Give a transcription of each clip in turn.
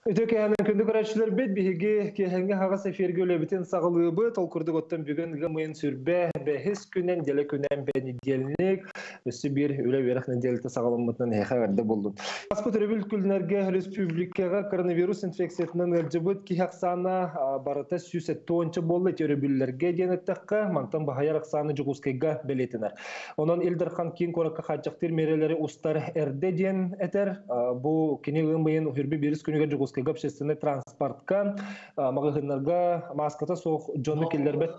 Үтүө киэһэнэн күндү көрөөччүлэрбит, биһиги киэһэҥҥи аһаҕас эфиргэ үлэбитин саҕалыыбыт. Ол курдук оттон бүгүн ыам ыйын 25 күнэн, дэлэ күнэн бэнидиэлник, өссө биир үлэ-үөрэх нэдиэлэтэ саҕаламмытынан эһиэхэ эҕэрдэ буоллун. Ааспыт өрөбүл күннэргэ республикаҕа коронавирус инфекциятынан ыалдьыбыт киһи ахсаана барыта 170 буолла. Ити өрөбүллэргэ диэн эттэххэ, мантан баһыйар ахсааны Дьокуускайга бэлиэтэнэр. Онон Ил Дархан киин куоракка хааччахтыыр миэрэлэри устар эрдэ диэн этэр. Бу кини ыам ыйын үһүрбү биирис күнүгэр Дьокуускайга общественнай транспортка, маҕаһыыннарга мааската суох дьону киллэрбэт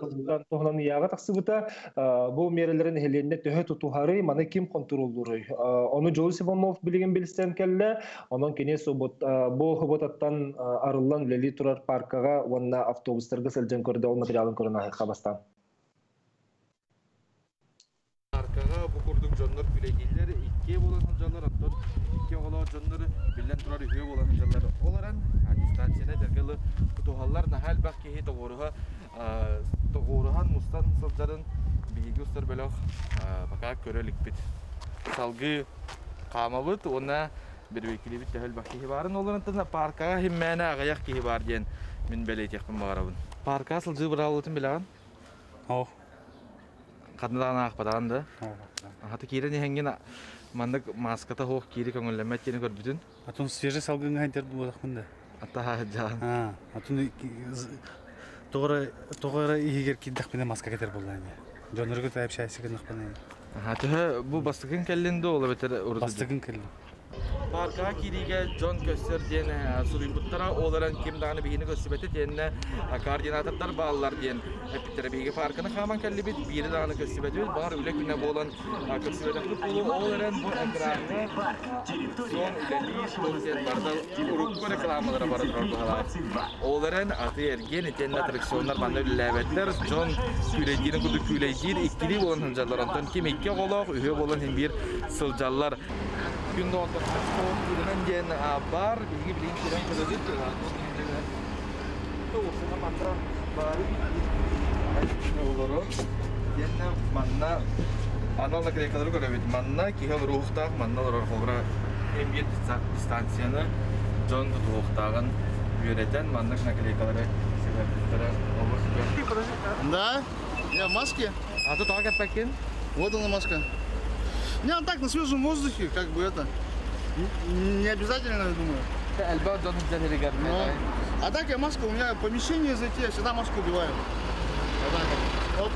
туһунан ыйааҕа тахсыбыта. Бу миэрэлэри нэһилиэнньэ төһө тутуһарый, маны ким хонтуруоллууруй? Ону Дьулус Иванов билигин билсэн кэллэ. Онон кини бу субботаттан арыллан үлэлии турар паркаҕа уонна автобустарга сылдьан көрдө, ол материалын көрөн аһыахха бастаан. Паркаҕа бу курдук дьоннор күлэйдииллэр, иккиэ буолан сылдьаллар, оттон икки оҕолоох дьоннор биллэн турар үһүө буолан сылдьаллар. Ол эрэн дистанцияны этэргэ дылы тутуһаллар, наһаа элбэх киһи тоҕуоруһа тоҕуоруһан мустан сылдьарын биһиги устар бөлөх пока көрө иликпит. Салгыы хаамабыт уонна бирбикилибит төһө элбэх киһи баарын ол эрэн паркаҕа химмээнэ аҕыйах киһи баар диэн мин бэлиэтиэхпин баҕарабын. Паркаҕа сылдьыы быраабылатын билэҕин? Оо. Ханна даҕаны аахпатаҕын да? Хата киирэн иһэҥҥин маннык мааската суох киири көҥүллэммэт диэни көрбүтүн? Атын свежий салгыҥҥа сылдьар буолахпын да. Аттаһа сылдьаҕын. Атын тоҕо тоҕо эрэ иһигэр киирдэхпинэ маска кэтэр буоллаҕым ини. Дьоннорго общайся гыннахпына. Төһө бу бастакын кэллин дуо, ол эбэтэр урут Бастакын кэллим. Паркаҕа киириигэ дьон көстөр диэн суруйбуттара, ол эрэн ким даҕаны биһигини көрсүбэтэ итиэннэ координатордар бааллар диэн эппиттэрэ. Биһиги парканы хааман кэллибит, биири даҕаны көрсүбэтибит, баҕар үлэ күнэ буолан көрсүбэтэхпит буолуо, ол эрэн бу экраҥҥа сон үлэлиир туох диэн барыта урукку рекламалара бара турар быһалаах. Ол эрэн атыы-эргиэн итиэннэ аттракционнар манна үлэлээбэттэр, дьон күүлэйдиирин курдук күүлэйдиир, иккилии буолан сылдьаллар, онтон ким икки оҕолоох, үһүө буолан син биир сылдьаллар. Күн доҕоттор киирэнэн диэн баар, биһиги билигин киирэн көрөбүт. Манна баары олорор. Диэннэ манна анал наклейкалары көрөбүт. Манна киһи олоруохтаах, манна олорор холобура эмиэ дистанцияны дьон тутуһуохтааҕын үөрэтэн маннык наклейкалары сыһыарбыттара олус бэрт. Да, я в маске. А то тоҕо кэппэккин? Вот она маска. Не, он так на свежем воздухе, как бы это. Не обязательно, я думаю. Элбэх дьон сылдьар Ну, а так я маску, у меня помещение зайти, я всегда маску одеваю. Вот так вот. Оп.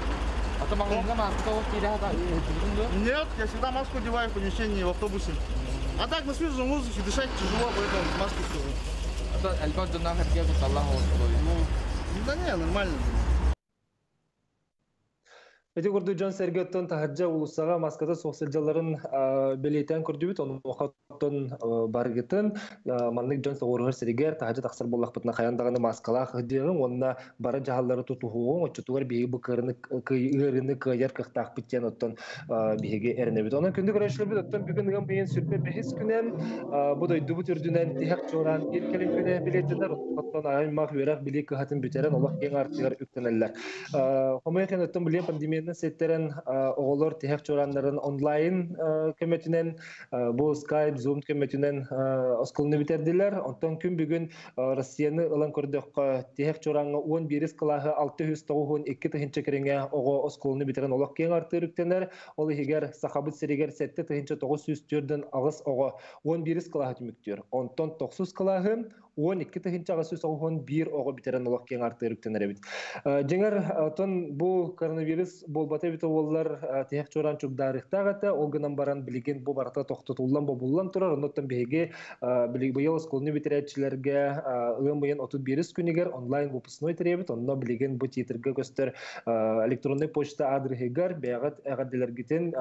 А то маҕаһыыҥҥа мааска ол Нет, я всегда маску одеваю в помещении, в автобусе. А так на свежем воздухе дышать тяжело, поэтому маску сижу. А то элбэх дьонноох эргэ кутталлаах Ну, да не, нормально. Ити курдук дьон-сэргэ оттон таһырдьа уулуссаҕа маската суох сылдьалларын бэлиэтээн көрдүбүт. Онуоха оттон барыгытын маннык дьон соҕуруһар сиригэр таһырдьа тахсар буоллахпытына хайаан даҕаны маскалаах сылдьыаҕыҥ уонна бары дьаһаллары тутуһуоҕуҥ. Оччотугар биһиги бу ыарыыны кыайар кыахтаахпыт диэн оттон биһиги эрэнэбит. Онон күндү көрөөччүлэрбит оттон бүгүн ыам ыйын 25 күнэн бу дойдубут үрдүнэн тиһэх чуораан биир кэлин күнэ билиэтинэр оттон аймах үөрэх билии кыһатын бүтэрэн олох киэҥ аартыгар үктэнэллэр. Хомойуох иһин оттон билиэн пандемиянан сиэттэрэн оҕолор тиһэх чуорааннарын онлайн көмөтүнэн бу Skype, Zoom көмөтүнэн оскуоланы бүтэрдилэр. Онтон күн бүгүн Россияны ылан көрдөххө, тиһэх чуорааҥҥа 11 кылааһы 692 тыһыынча кэриҥэ оҕо оскуоланы бүтэрэн олох киэҥ артыыр үктэнэр. Ол иһигэр Сахабыт сиригэр 7948 оҕо 11 кылааһы түмүктүүр. Онтон тохсус кылааһы 12 891 оҕо бүтэрэн олох киэҥ артыыр үктэнэр эбит. Дьиҥэр, оттон бу коронавирус буолбата эбитэ буоллар, тиһэх чуораан чугдаарыахтаах этэ. Ол гынан баран билигин бу барыта тохтотуллан, бобуллан турар. Оннуттан биһиги быйыл оскуоланы бүтэрээччилэргэ ыам ыйын 31 күнүгэр онлайн выпускной тэрийэбит. Онно билигин бу титрга көстөр электроннай почта аадырыһыгар бэйэҕит эҕэрдэлэргитин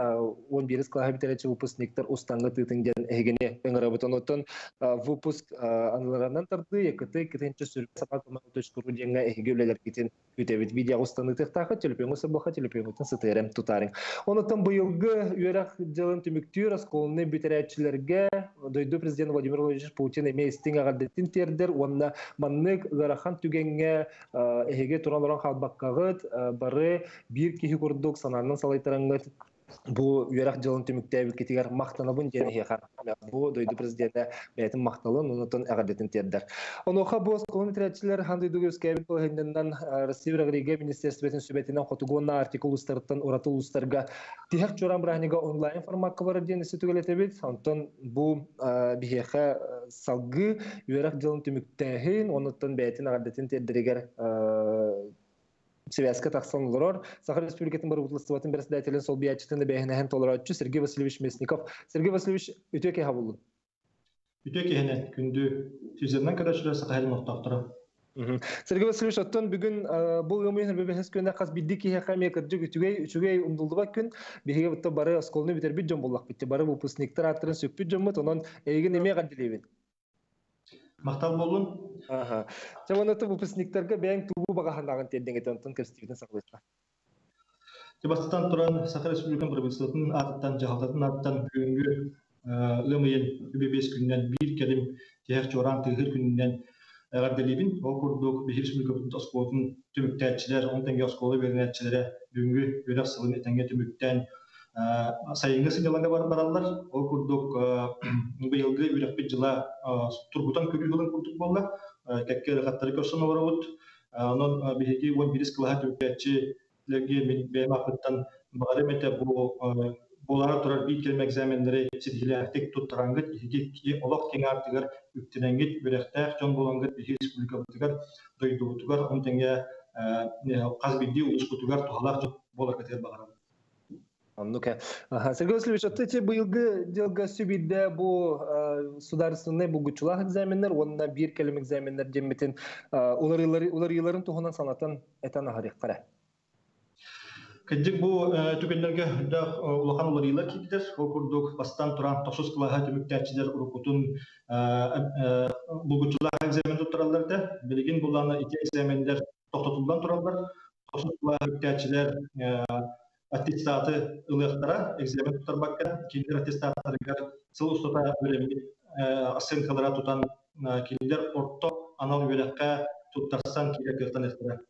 11 кылааһы бүтэрээччи выпускниктар устаҥҥа тыытын диэн эһигини ыҥырабыт. Онуттан выпуск аналаранан тардыы якыты китинче сүрбэ саха ру диэҥҥэ эһиги үлэлэргитин күүтэбит. Видеоҕа устаныытыахтааххыт, төлөпүөҥҥэ сырбаха, төлөпүөҥҥүтүн сытыарам тутаарыҥ. Онуттан быйылгы үөрэх дьылын түмүктүүр оскуоланы бүтэрээччилэргэ дойду президент Владимир Владимирович Путин эмиэ истиҥ эҕэрдэтин тиэрдэр уонна маннык ыарахан түгэҥҥэ эһиги туран олорон хаалбаккаҕыт, бары биир киһи курдук санаанан салайтараҥҥыт. Бу үөрэх дьылын түмүктээбиккитигэр махтанабын диэн эһиэхэ бу дойду президенэ бэйэтин махталын онутун эҕэрдэтин тиэрдэр. Онуоха бу оскуоланы бүтэрээччилэр аан дойдуга үөскээбит балаһыанньанан Россия үөрэҕириигэ министерствотын сүбэтинэн хотугу уонна Арктика улуустарыттан ураты улуустарга тиһэх чуораан бырааһынньыга онлайн формакка барар диэн өссө түгэлэтэбит. Онтон бу биһиэхэ салгыы үөрэх дьылын түмүктээһин, онуттан бэйэтин эҕэрдэтин тиэрдэригэр сибээскэ тахсан олорор Саха Республикатын Бырабыыталыстыбатын бэрэссэдээтэлин солбуйааччытын эбээһинэһин толорооччу Сергей Васильевич Местников. Сергей Васильевич, үтүө киһи буллун. Үтүө киһинэн, күндү телевизорынан көрөөччүлэр Саха сирин олохтоохторо. Сергей Васильевич, оттон бүгүн бу ыам ыйын бэһис күнэ хас биирдии киһиэхэ эмиэ кырдьык үчүгэй, үчүгэй умнуллубат күн. Биһиги бутта бары оскуоланы бүтэрбит дьон буоллахпыт. Бары выпускниктар ааттарын сүкпүт дьоммут, онон эйигин эмиэ эҕэрдэлиибин. Махтал буоллун. Аха. Чэ, уонна выпускниктарга бэйэҥ тугу баҕаһынаҕын тиэрдиҥ этэ, онтон кэпсэтиибитин саҕалыахха. Дьэ, бастатан туран, Саха Республикатын правительствотын аатыттан, дьаһалтатын аатыттан бүгүҥҥү ыам ыйын үбэ күнүнэн биир кэлим тиһэх чуораан тыаһыыр күнүнэн эҕэрдэлиибин. Ол курдук, биһиги республикабыт оскуолатын түмүктээччилэр, ону тэҥэ оскуола үөрэнээччилэрэ бүгүҥҥү үөрэх сылын этэҥҥэ түмүктээн сайыҥҥы сынньалаҥҥа бараллар. Ол курдук быйылгы үөрэхпит дьыла тургутан көрүү сылын курдук буолла. Кэккэ ыарахаттары көрсөн олоробут. Онон биһиги 11 кылааһа түмүктээччилэргэ мин бэйэм ааппыттан баҕарым этэ бу буолаары турар биир кэлим экзаменнары ситиһиилээхтик туттарангыт, биһиги олох киэҥ аартыгар үктэнэҥҥит, үөрэхтээх дьон буолаҥҥыт биһиги республикабытыгар, дойдубутугар, ону тэҥэ хас биирдии улууспутугар туһалаах дьон буоларгытыгар баҕарабын. Оннук э. Сергей Васильевич, отто ити быйылгы дьылга сүбүйдэ бу сударственнай булгуччулаах экзаменнар уонна биир кэлим экзаменнар диэммитин уларыыларын туһунан санатан этэн аһарыахха Кырдьык бу түгэннэргэ элбэх улахан уларыйыылар киирдилэр. Ол курдук бастаан туран тохсус кылааһа түмүктээччилэр уруккутун булгуччулаах экзамен туттараллар этэ. Билигин буллаана ити экзаменнэр тохтотуллан тураллар. Тохсус кылааһы үктээччилэр аттестаты ылыахтара, экзамен туттарбакка, кинилэр аттестаттарыгар сыл устата үөрэммит оценкалара тутан кинилэр орто анал үөрэххэ туттарсан киирэр кыахтаныахтара.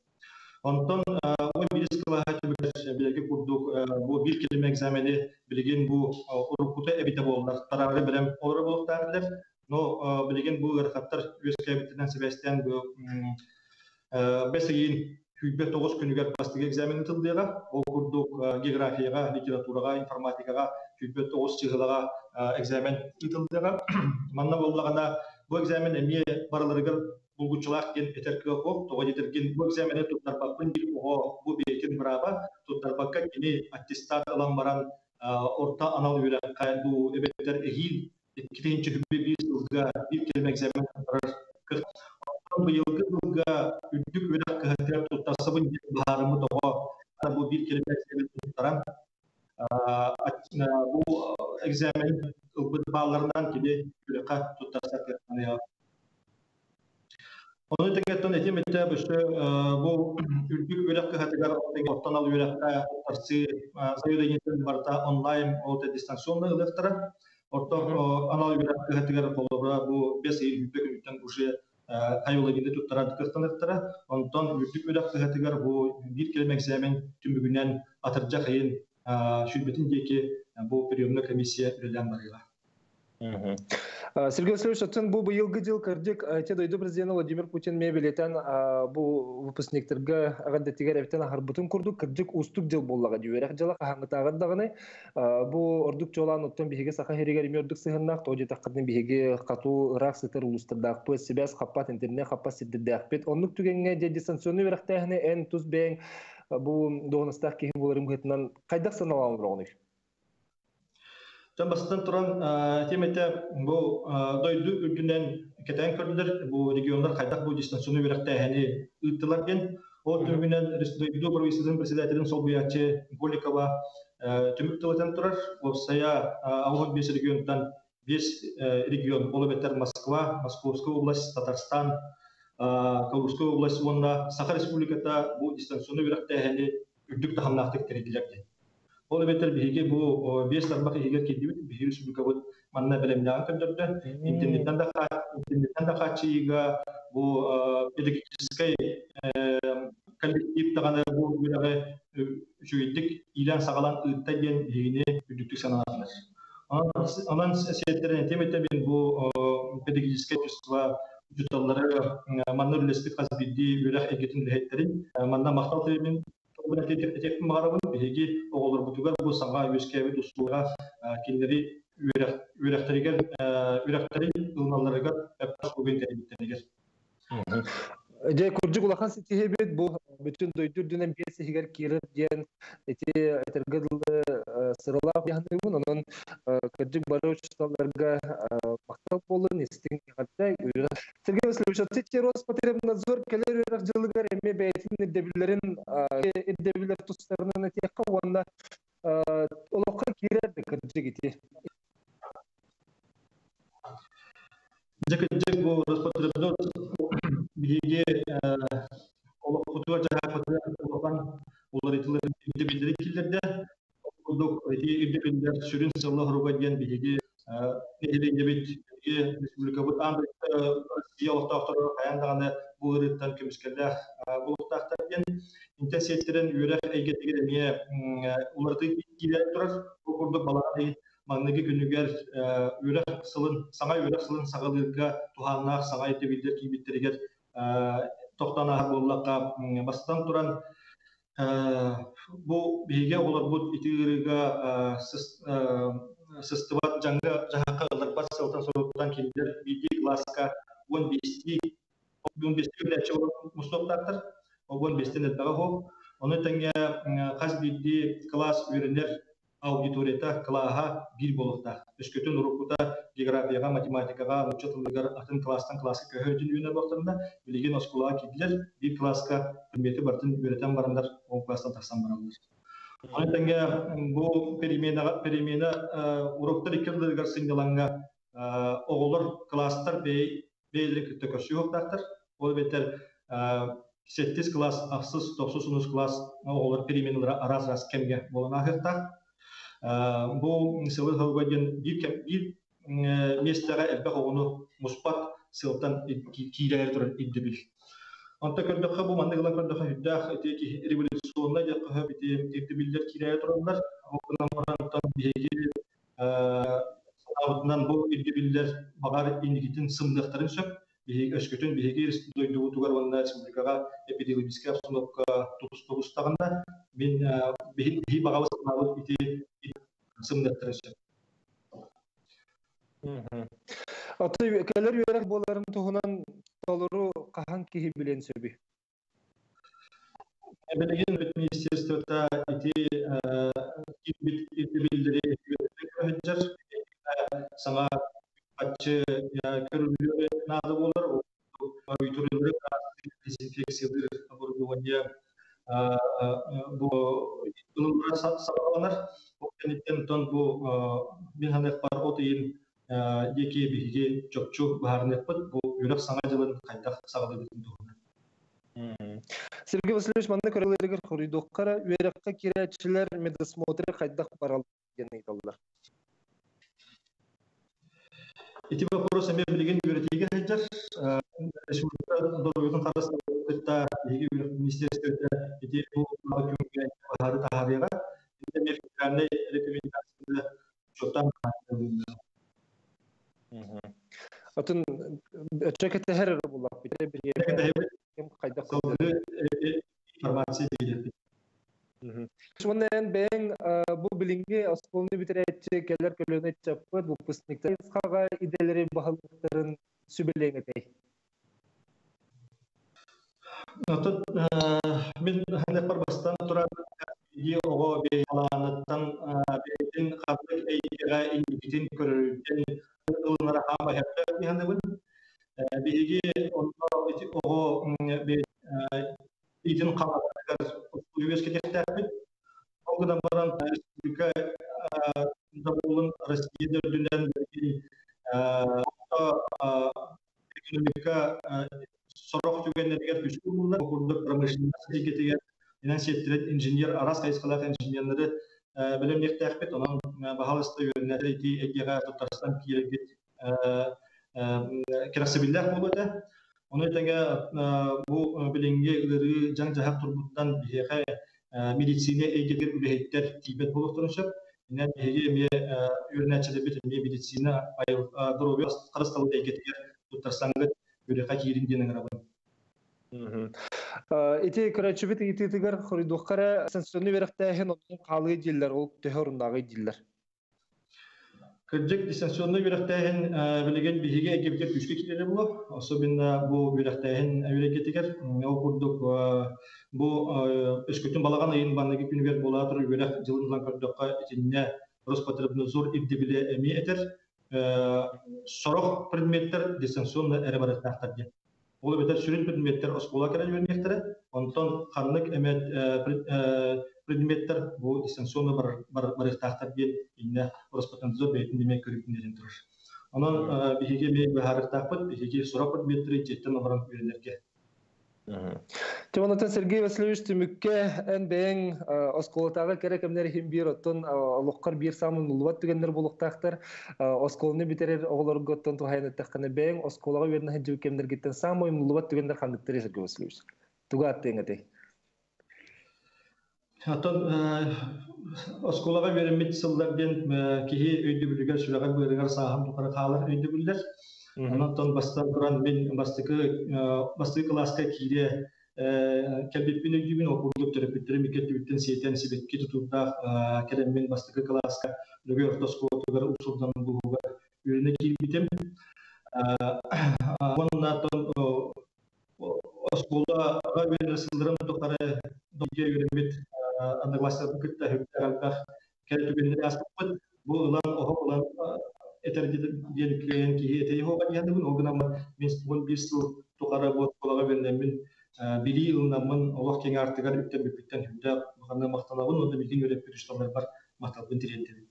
Онтон 11 кылааһа түмүгэр билэргэ курдук бу биир кэлим экзамены билигин бу уруккута эбитэ буоллар тараары бэлэм олоро буолуохтаах этилэр. Но билигин бу ыарахаттар үөскээбиттэринэн сибээстээн бу бэс ыйын 29 күнүгэр бастакы экзамен ыытыллыаҕа. Ол курдук географияҕа, литератураҕа, информатикаҕа 29 чыһылаҕа экзамен ыытыллыаҕа. Манна буоллаҕына бу экзамен эмиэ барыларыгар булгуччулаах диэн этэр кыах суох. Тоҕо диэтэргин бу экзамены туттарбаппын диир оҕо бу бэйэтин бырааба. Туттарбакка кини аттестат ылан баран орто анал үөрэххэ дуу эбэтэр эһиил иккитинчи биир сылга биир кэлим экзамен туттарар кыах. Быйылгы сылга үрдүк үөрэх кыһатыгар туттарсабын диэн быһаарыммыт оҕо бу биир кэлим экзамен туттаран бу экзамен ылбыт баалларынан кини үөрэххэ туттарсар кыахтаныаҕа. Ону тэҥэттэн этим этэ өссө бу үрдүк үөрэх кыһатыгар оттон ал үөрэххэ туттарсыы заявлениетын барыта онлайн ол дистанционно ылыахтара. Орто анал үөрэх кыһатыгар холобура бу бэс ый үүппэ күнүттэн уже хайылыгыны туттаран кыахтаныахтара. Онтон үрдүк үөрэх кыһатыгар бу биир кэлим экзамен түмүгүнэн атырдьах ыйын сүүрбэтин диэки бу приемная комиссия үлэлээн барыаҕа. Сергей Васильевич, оттон бу быйылгы дьыл кырдьык те дойду президента Владимир Путин мэ билетен бу выпускниктарга эҕэрдэтигэр эбитен аһарбытын курдук кырдьык уустук дьыл буоллаҕа дии үөрэх дьыла хаһааҥҥытааҕар даҕаны бу ордук чуолаан оттон биһиги Саха сиригэр эмиэ ордук сыһыаннаах тоҕо диэтэххитинэ биһиги хатуу ыраах сытар улуустардаахпыт сибээс хаппат интернет хаппат сирдэрдээхпит оннук түгэҥҥэ дьэ дистанционнай үөрэхтээһини эн тус бэйэҥ бу дуоһунастаах киһи буоларым быһыытынан хайдах сыаналаан олороҕунуй? Дьон бастатан туран этим этэ бу дойду үрдүнэн кэтээн көрдүлэр бу регионнар хайдах бу дистанционнай үөрэхтээһини ыыттылар диэн. Ол түмүгүнэн дойду правительствотын председателин солбуйааччы Голикова түмүк тыл этэн турар. Уопсайа 85 регионтан 5 регион, ол эбэтэр Москва, Московская область, Татарстан, Калужская область уонна Саха Республиката бу дистанционнай үөрэхтээһини үрдүк таһымнаахтык тэрийдилэр диэн. Ол эбэтэр биһиги бу биэс тарбах иһигэр киирдибит, биһиги республикабыт манна бэлэмнээҕин көрдөрдө. Интернеттэн да интернеттэн да хааччыйыыга бу педагогическай коллектив даҕаны бу үөрэҕи үчүгэйдик иилэн-саҕалаан ыытта диэн биһигини үрдүктүк санаатылар. Онон сиэттэрэн этиэм этэ мин бу педагогическай общество учууталлары манна үлэлэспит хас биирдии үөрэх эйгэтин үлэһиттэрин манна махтал этиэхпин этиэхпин баҕарабын. Биһиги оҕолорбутугар бу саҥа үөскээбит усулуобуйаҕа кинилэри үөрэхтэригэр үөрэхтэрин ылыналларыгар өптөөх тэрийбиттэригэр. Дьэ, курдук улахан ситиһиибит бу бүтүн дойду үрдүнэн биэс иһигэр киирэр диэн ити этэргэ дылы сыралаах дьаһаныыбын. Онон кырдьык бары учууталларга махтал буоллун, истиҥ эҕэрдэ. Сергей Васильевич, ити Роспотребнадзор кэлэр үөрэх дьылыгар эмиэ бэйэтин ирдэбиллэрин ирдэбиллэр тустарынан этиэххэ уонна олоххо киирэр да кырдьык ити. Дьэ кырдьык бу Роспотребнадзор биһиги олохпутугар-дьаһахпытыгар улахан уларытыылары ирдэбиллэри киллэрдэ. Ол курдук ити ирдэбиллэр сүрүн сыала-соруга диэн биһиги нэһилиэнньэбит, биһиги республикабыт аан дойду Россия олохтоохторо хайаан даҕаны бу ыарыыттан көмүскэллээх буолуохтаахтар диэн интэн сиэттэрэн үөрэх эйгэтигэр эмиэ уларытыы киирэн турар. Ол курдук балаҕан ыйын маҥнайгы күнүгэр үөрэх сылын, саҥа үөрэх сылын саҕалыырга туһааннаах саҥа ирдэбиллэр киирбиттэригэр тохтоон ааһар буоллахха, бастатан туран, бу биһиги оҕолорбут ити ыарыыга сыстыбат дьаҥҥа дьаһахха ылларбат сыалтан-соруктан кинилэр биирдии кылааска 15-тии 15 үөрэнээччи мустуохтаахтар, 15-тэн элбэҕэ суох. Ону тэҥэ хас биирдии кылаас үөрэнэр аудиторията, кылааһа биир буолуохтаах. Өскөтүн уруккута географияҕа, математикаҕа, нуучча тылыгар атын кылаастан кылааска көһө үөрэнэр буолтарына, билигин оскуолаҕа киирдилэр, биир кылааска предмети барытын үөрэтэн бараннар, ол кылаастан тахсан бараллар. Ону тэҥэ бу переменаҕа перемена уроктар икки ардыларыгар сынньалаҥҥа оҕолор кылаастар бэйэлэрин кытта көрсүһүөхтаахтар. Ол эбэтэр сэттис кылаас, ахсыс, тохсус, онус кылаас оҕолор переменалара араас-араас кэмҥэ буолан ааһыахтаах. Бу сылы-сылга диэн биир кэм биир миэстэҕэ элбэх оҕону муспат сыалтан киирээри турар ирдэбил. Онтон көрдөххө, бу маннык ылан көрдөххө, сүрдээх ити киһи революционнай диэххэ сөп ити ирдэбиллэр киирээри тураллар. Ол гынан баран биһиги санаабытынан бу ирдэбиллэр баҕар инникитин сымныахтарын сөп. Биһиги өскөтүн биһиги дойдубутугар уонна республикаҕа эпидемиологическай обстановка тубустаҕына, мин биһи баҕабыт санаабыт ити сымныахтарын сөп. Оттон кэлэр үөрэх буоларын туһунан толору хаһан киһи билиэн сөбүй? Билигин министерствота ити киирбит ирдэбиллэри сылдьар саҥа харчы көрүллүө наада буолар. Дезинфекциялыыр оборудование бу ылыллара саҕаланар. Ол кэнниттэн онтон бу мин саныахпар от ыйын диэки биһиги чопчу быһаарыныахпыт бу үөрэх саҥа дьылын хайдах саҕалыырбытын туһунан. Сергей Васильевич манна көрөлөрүгэр хоруйдуохха эрэ үөрэххэ киирээччилэр медосмотры хайдах бараллар диэн ыйыталлар. Ити вопрос эмиэ билигин үөрэтиигэ сылдьар. Республика доруобуйатын харыстабылын кытта биһиги үөрэх министерствота ити бу күҥҥэ баһаары таһаарыаҕа. Ити эмиэ федеральнай рекомендацияны учуоттаан Атын өчө кэтэһэр эрэ буллахпыт. Кэтэһэбит. Хайдах Салгыы информация биэриэхпит. Уонна эн бэйэҥ бу билиҥҥи оскуоланы бүтэрээччи кэлэр көлүөнэ ыччаппыт выпускниктар хаҕа идэлэри баһылыктарын сүбэлиэҥ этэй? Оттон мин ханнык бастан туран биһиги оҕо бэйэлааныттан бэйэтин ханнык эйгэҕэ инникитин көрөрүттэн ылынара хаама сөптөөх дии саныыбын. Биһиги онно ити оҕо итин хаҥатарыгар үөскэтиэхтээхпит. Ол гынан баран республика да буоллун Россия да үрдүнэн билигин экономика сорох түгэннэригэр үчүгэй буолла. Ол курдук промышленность эйгэтигэр инэн сиэттэрэн инженер араас хайысхалаах инженернэри бэлэмниэхтээхпит. Онон баһаалыста үөрэнээччилэр ити эйгэҕэ туттарсан киирэргит кэрэхсэбиллээх буолуо этэ. Ону тэҥэ бу билиҥҥи ыарыы дьаҥ-дьаһах турбуттан биһиэхэ Медицина эйгэтигэр үлэһиттэр тиийбэт буолуохтарын сөп. Инэн биһиги эмиэ үөрэнээччилэрбит эмиэ медицина, доруобуйа харыстабыл эйгэтигэр туттарсаҥҥыт үөрэххэ киирин диэн ыҥырабын. Ити көрөөччүбүт ыйытыытыгар хоруйдуохха эрэ сенсорный үөрэхтээһин оннун хаалыы дииллэр, ол төһө оруннааҕый дииллэр. Кырдьык, дистанционнай үөрэхтээһин билигин биһиги эйгэбитигэр күүскэ киирэрэ буолуо. Особенно бу үөрэхтээһин үөрэккитигэр. Ол курдук бу өскөтүн балаҕан ыйын маҥнайгы күнүгэр буола турар үөрэх дьылын ылан көрдөххө, итиннэ Роспотребнадзор ирдэбилэ эмиэ этэр. Сорох предметтэр дистанционно эрэ барыахтаахтар диэн. Ол эбэтэр сүрүн предметтэр оскуола кэлэн үөрэниэхтэрэ, онтон ханнык эмэ предметтэр бу дистанционно барыахтаахтар диэн иннэ Роспотребнадзор бэйэтин эмиэ көрүүтүн турар. Онон биһиги эмиэ быһаарыахтаахпыт, биһиги сорох предметтэри дьиэттэн олорон үөрэнэргэ. Тимонотон Сергей Васильевич түмүккэ эн бэйэҥ оскуолатааҕы кэрэ кэмнэр иһин биир оттон олоххор биир саамай умнуллубат түгэннэр буолуохтаахтар. Оскуоланы бүтэрэр оҕолорго оттон туһайан эттэххинэ бэйэҥ оскуолаҕа үөрэнэ сылдьыбыт кэмнэргиттэн саамай умнуллубат түгэннэр ханныктарый Сергей Васильевич? Тугу ааттыаҥ этэй? Оттон оскуолаҕа үөрэммит сыллар диэн киһи өйдөбүлүгэр, сүрэҕэр-быарыгар сааһын тухары хаалар өйдөбүллэр. Онон бастатан туран мин бастакы бастакы кылааска киирэ кэлбиппин өйдүүбүн. Ол курдук төрөппүттэрим икки өттүбүттэн сиэтэн сибэкки тутуурдаах кэлэммин бастакы кылааска Лөгөй орто оскуолатыгар Уус-Алдан улууһугар үөрэнэ киирбитим. Уонна Оскуолаҕа үөрэнэр сылларым тухары бииргэ үөрэммит одноклассниктарбын кытта сүрдээх элбэх кэрэ түгэннэри ааспыппыт. Бу ылан, оһох ылан этэр диэн кыайан киһи этэй оһоҕо диэхтибин. Ол гынан мин 11 сыл тухары бу оскуолаҕа үөрэнэммин, билии ылынаммын, олох киэҥ аартыгар үктэммиппиттэн сүрдээх улаханнык махтанабын уонна билигин үөрэппит учууталларбар махталбын тириэрдэбин.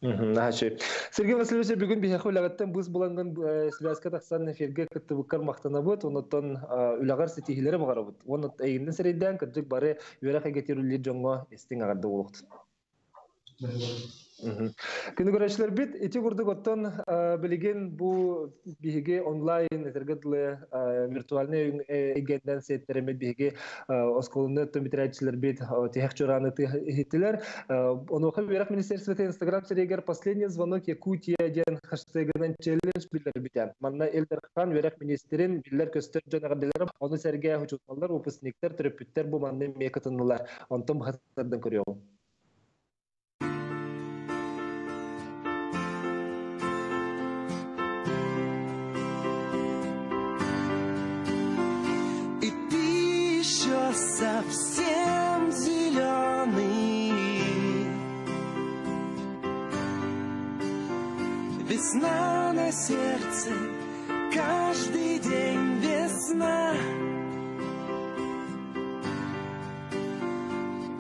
Наһаа Сергей Васильевич, бүгүн биһиэхэ үлэҕиттэн быыс булангын связка тахсан эфиргэ кыттыбыккар махтанабыт, оннуттан үлэҕэр ситиһиилэри баҕарабыт. Уонна эйигиннэн сирэйдээн кырдьык бары үөрэх эйгэтигэр үлэлиир дьоҥҥо истиҥ аҕарда буолуохтун. Күнү көрөөччүлэрбит ити курдук оттон билигин бу биһиги онлайн этэргэ дылы виртуальнай эйгэннэн сиэттэрэммит биһиги оскуоланы оттон бүтэрээччилэрбит тиһэх чуорааны иһиттилэр. Онуоха үөрэх министерствота Инстаграм сирэйигэр «Последний звонок Якутия» диэн хэштегынан челлендж биллэрбитэ. Манна Ил Дархан үөрэх министрин биллэр-көстөр дьон эҕэрдэлэрэ, ону сэргэ учууталлар, выпускниктар, төрөппүттэр бу манна эмиэ кытыннылар. Онтон быһа тардан көрүөҕүҥ. И ты еще совсем зеленый. Весна на сердце, каждый день весна.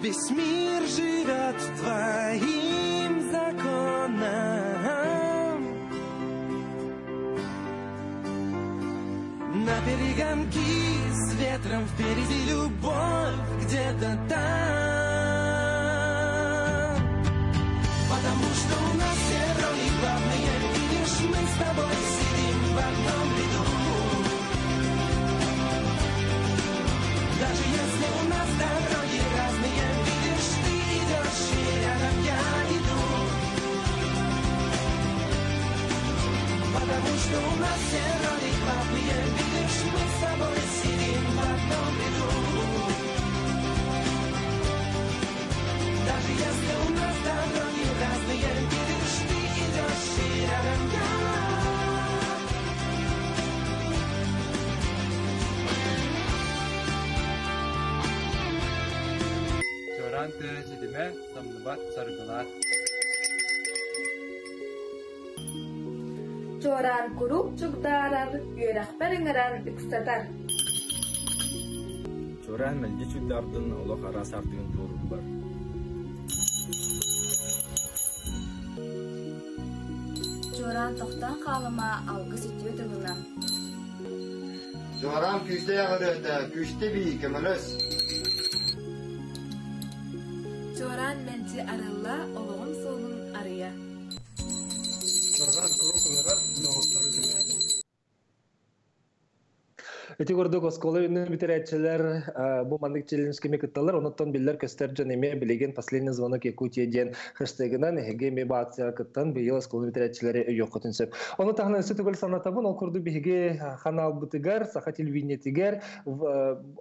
Весь мир живет твоим законом. На перегонки с ветром впереди любовь где-то там. Потому что у нас все роли главные, видишь, мы с тобой сидим в одном ряду. Даже если у нас дороги разные, видишь, ты идешь, и рядом я иду. Потому что у нас все роли главные, видишь, мы с тобой сидим в одном ряду. Даже если у нас дороги разные, видишь, ты идешь, и рядом я. Чуораан тыа ситимэ самныбат саргылаах. Чуораан куруук чугдаарар, үөрэхпэр ыҥыран ыксатар. Чуораан мэлдьи чугдаардын олох араас аартыгын туоруурбар. Чуораан тохтоон хаалыма алгыс үтүө тылынан. Чуораан күүстээх ырыата, күүстэ бии, көмөлөс. Чуораан мэлдьи арылла, олоҕун суолун арыйа. Чуораан куруук ыҥырар, доҕоттору түмээри. Ити курдук оскуола үннүн бүтэрээччилэр бу маннык челлендж кими кытталлар, онуттан биллэр көстөр дьон эмиэ билигин «Последний звонок Якутия» диэн хэштегынан эһиги эмиэ бу акцияҕа кыттан быйыл оскуола бүтэрээччилэри өйүөххүтүн сөп. Ону таһынан өссө төгүл санатабын, ол курдук биһиги ханаалбытыгар, Саха телевидениетигэр